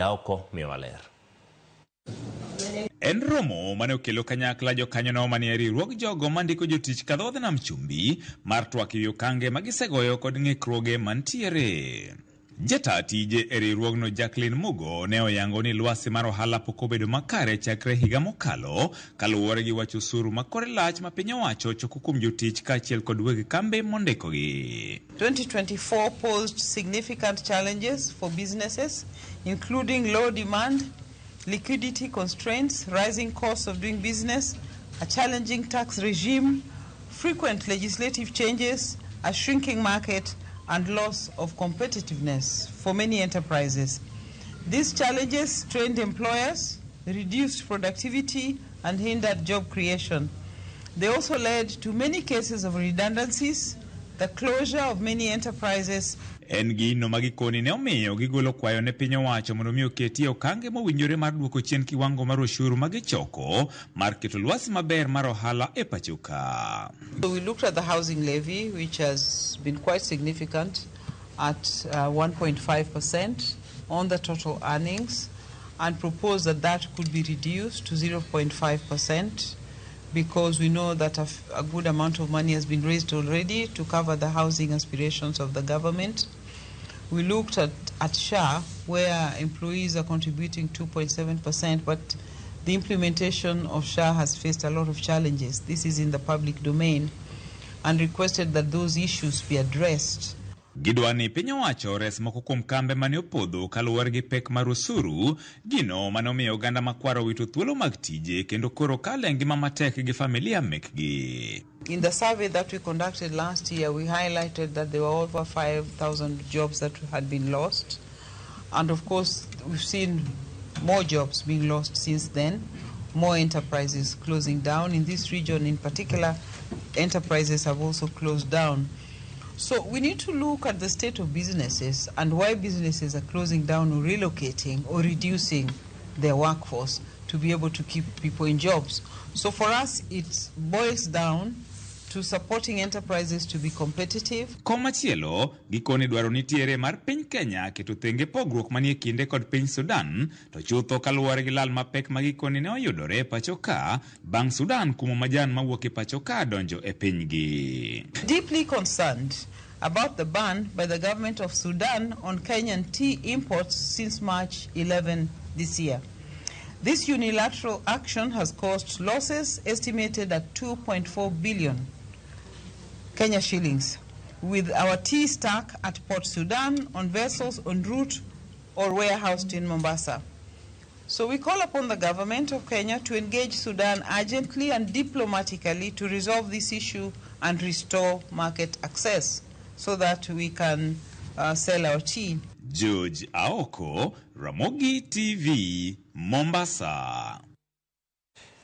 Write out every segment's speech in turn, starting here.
Aoko miyowa ler. En romo mane okelo kanyakla jokanyono manie riwruog jogo mandiko jotich kadhodh nam chumbi mar twak ewi okange magisegoyo kod ng'ikruoge mantiere. Jata tije e riwruogno Jacqueline Mugo ne oyango ni lwasi mar ohala pok obedo makare chakre higa mokalo kaluwore gi wach osuru ma kore lach ma piny owacho choko kuom jotich kaachiel kod weg kambe mondikogi. 2024 posed significant challenges for businesses, including low demand, liquidity constraints, rising costs of doing business, a challenging tax regime, frequent legislative changes, a shrinking market, and loss of competitiveness for many enterprises. These challenges strained employers, reduced productivity, and hindered job creation. They also led to many cases of redundancies, the closure of many enterprises, En gino ma gikoni ne omiyo gigolo kwayo ne piny owacho mondo mi oketie okange mowinjore mar duoko chien kiwango mar osuru ma gichoko mar keto lwasi maber mar ohala e pacho ka. So we looked at the housing levy, which has been quite significant at 1.5% on the total earnings, and proposed that that could be reduced to 0.5% because we know that a good amount of money has been raised already to cover the housing aspirations of the government. We looked at SHA, where employees are contributing 2.7%, but the implementation of SHA has faced a lot of challenges. This is in the public domain, and requested that those issues be addressed. Gidwa ni piny owacho ores moko kuom kambe mane opodho kaluwore gi pek mar osuru, gino mane omiyo oganda makwar owito thuolo mag tije kendo koro kalo e ngima matek gi familia mekgi. In the survey that we conducted last year, we highlighted that there were over 5,000 jobs that had been lost. And of course, we've seen more jobs being lost since then, more enterprises closing down. In this region in particular, enterprises have also closed down. So we need to look at the state of businesses and why businesses are closing down or relocating or reducing their workforce to be able to keep people in jobs. So for us, it boils down to supporting enterprises to be competitive. Komachielo, gikone dwaro nitiere mar piny Kenya keto thenge pogruok manie kinde kod piny Sudan, to chutho kaluwore gi lal mapek ma gikone ne oyudore e pacho ka, bang' Sudan kumo majan mawuok e pacho ka donjo e pinygi. Deeply concerned about the ban by the government of Sudan on Kenyan tea imports since March 11 this year. This unilateral action has caused losses estimated at 2.4 billion Kenya shillings, with our tea stuck at Port Sudan on vessels en route or warehoused in Mombasa. So we call upon the government of Kenya to engage Sudan urgently and diplomatically to resolve this issue and restore market access so that we can sell our tea. George Aoko, Ramogi TV, Mombasa.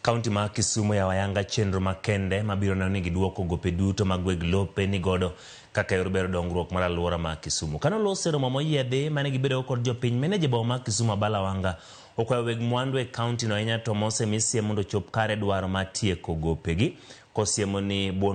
Kaunti ma Kisumu yawo ayanga chenro makende mabiro neno ni giduoko gope duto mag weg lope ni godo kaka yor bero dongruok mar alwora ma Kisumu. Kane oloso e romo moyiedhi mane gibedo kod jopiny, meneja boma ma Kisumu Abala Wanga okwayo weg mwandu e kaunti no ahinya to mosemi siem mondo ochop kare dwaro mar tieko gopegi kosiemo ni buon